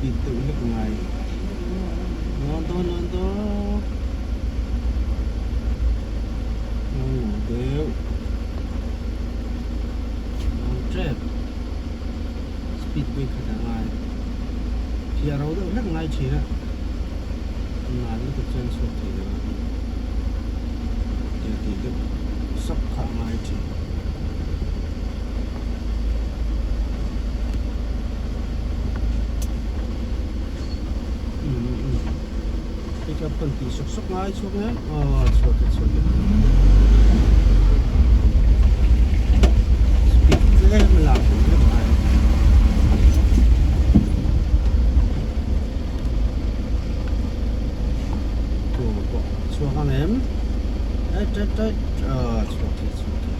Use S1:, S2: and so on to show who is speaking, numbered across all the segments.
S1: Speed deuh hlek ngai. Lawn dawn lawn dawn. Lawn lo deuh. Lawn tep. Speed pawh i khat a ngai. Phiah ro deuh hlek ngai thin a. Nal lutuk chuan chhuak thei lo a. Tiang tih deuh sawk kha a ngai thin. Pick up kan tih sawk sawk ngai chhuak em aw chhuak e chhuak e speed tlem a lak duh hlek ngai tuama pawh chhuak ang em tet tet tet aw chhuak thei chhuak thei.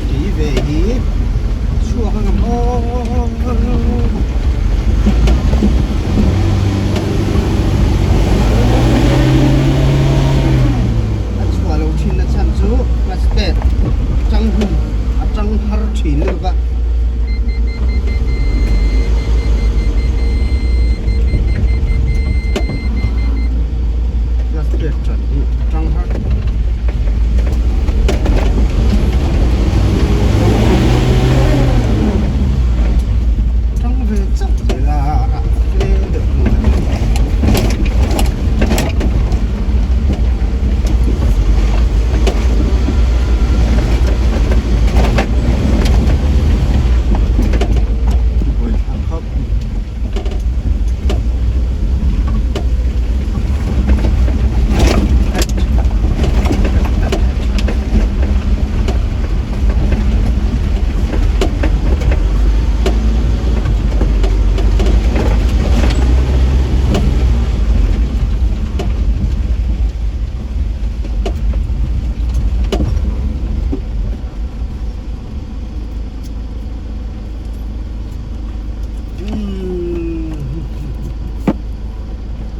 S1: Tui ve hi chhuak a ngam aw a chhuah lo thin na chhan chu plastic tang hun a tang har thin lutuk a. Plastic chan hi a tang har tang ve chauh zel a a rah fe deuh hnu a ni. Buaithlak khawp.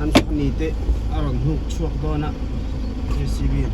S1: An ni te a rawn hnuk chhuak dawn a J_C_B in.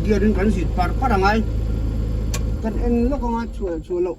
S1: gear in kan zit par par angai kan en lawk anga chhuah leh chhuah loh.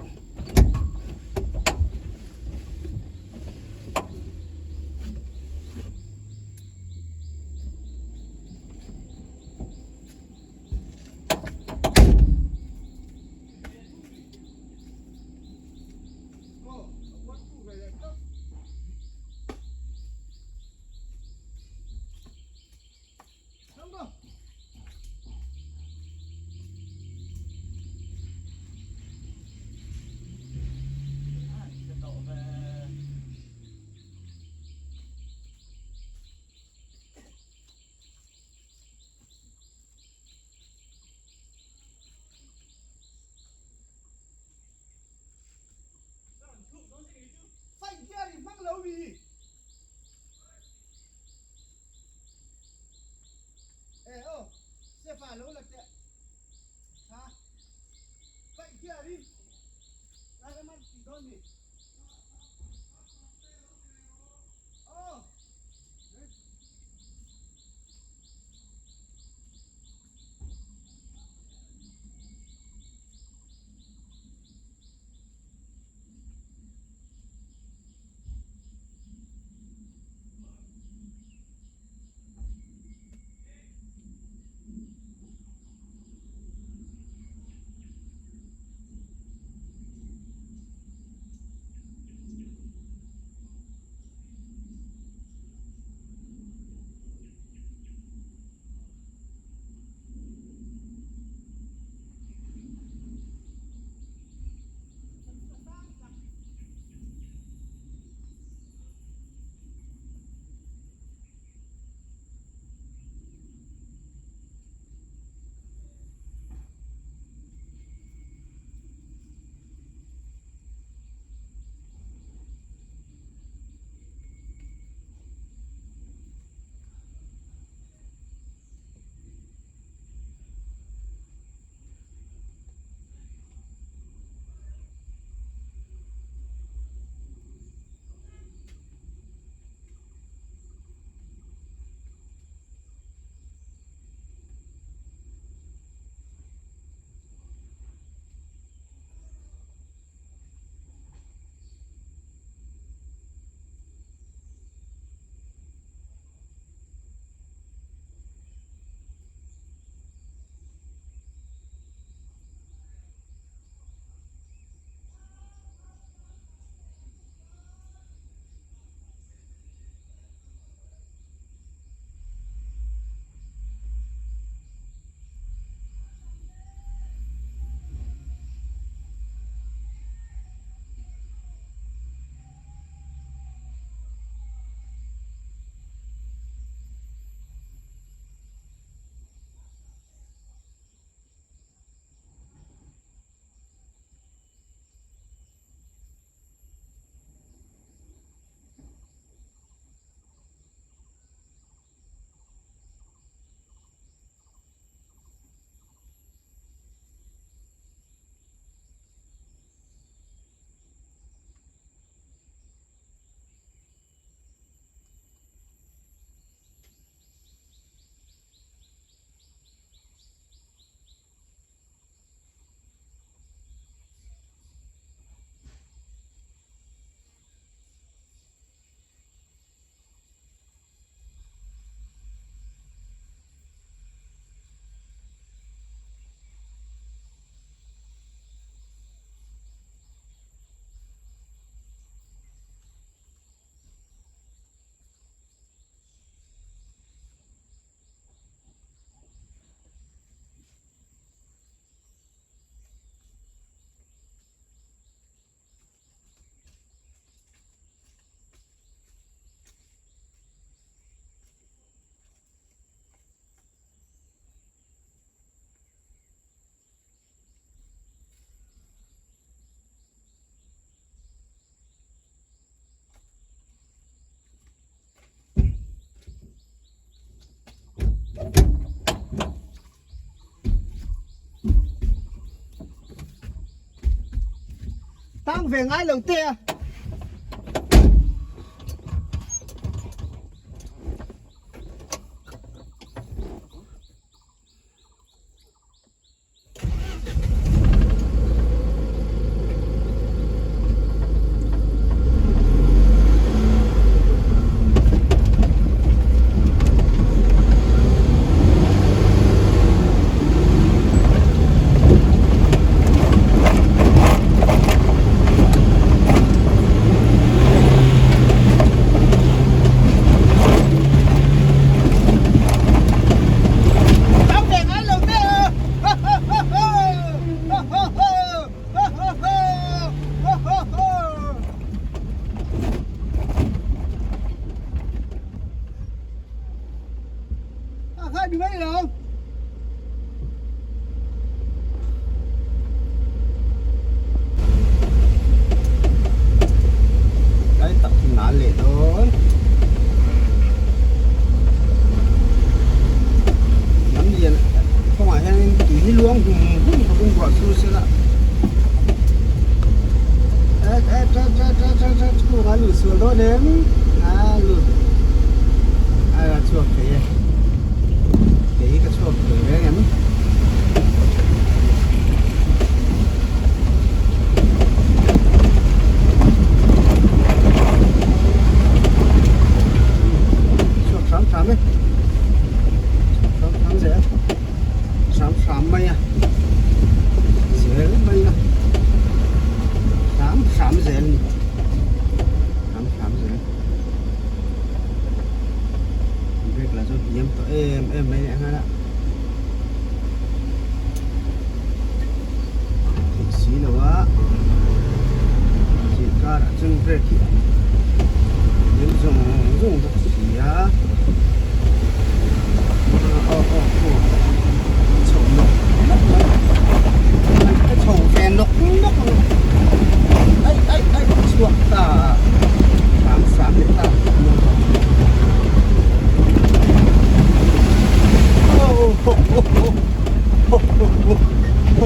S1: Tang ve ngai lo te a.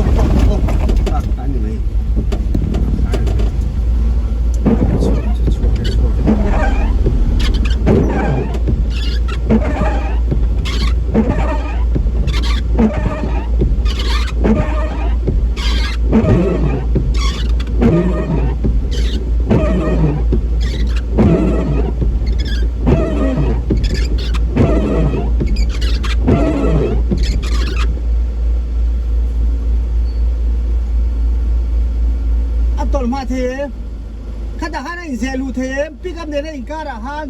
S1: aw aw aw tak a ni mai chhuak chu chhuak e chhuak e. A tawlh hma thei em? Khatah khan a inzeh luh thei em? Pick up nena inkarah khan.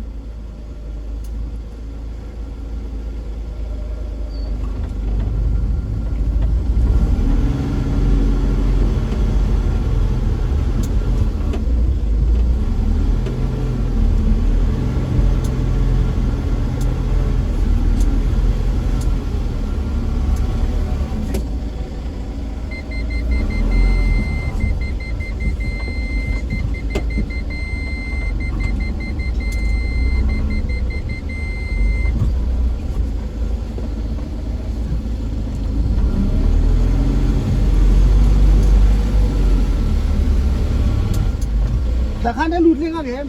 S1: Tah khan a lut leng ang em?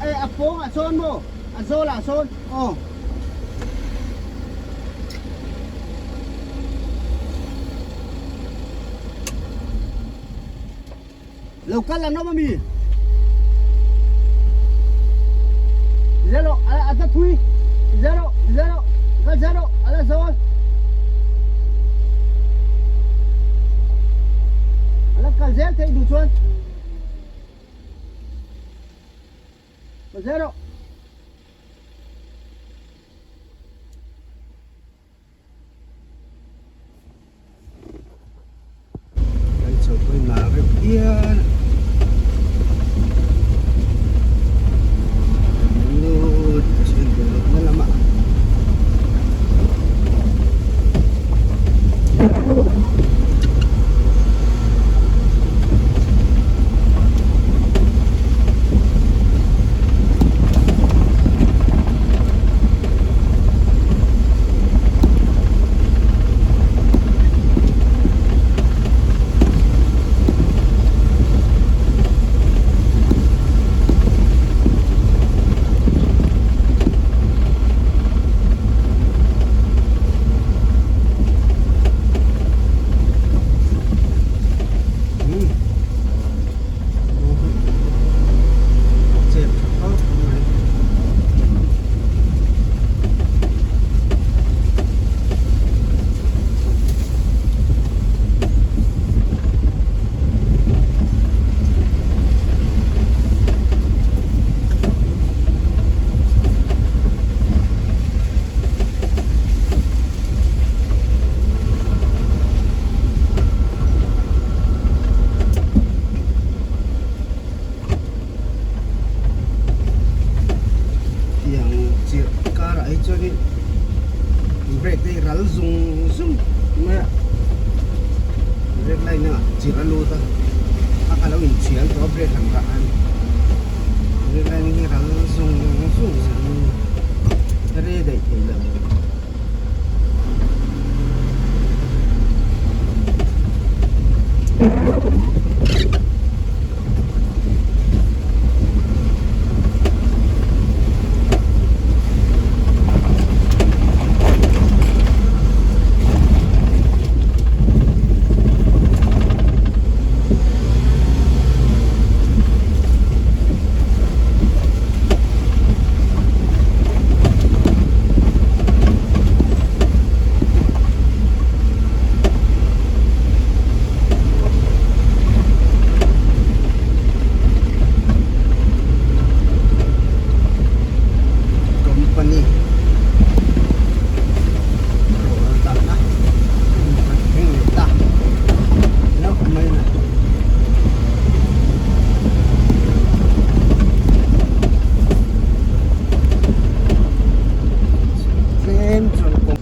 S1: Ê a pawng ah sawn maw? A zawl ah sawn aw. Lo kal an awm a mi? Zero a ta thui zero zero ka zero a la zawl a la kal zel theih duh chuan ka zero. Kan chho pawh hi nal reuh phian a. Lut a chhen ve loh na lamah. Chep tha khawp mai. Tiang chirh karah hi chuanin brake te hi ral zung zung mai a brake line ah chirh a lut a a kha lo inchhial tawh a brake han rah a ni brake line hi ral zung zung zel mai a ni rei daih thei lo. Company roll dahna kan thleng leh ta hlauh mai a ni. Tlem chuan kawng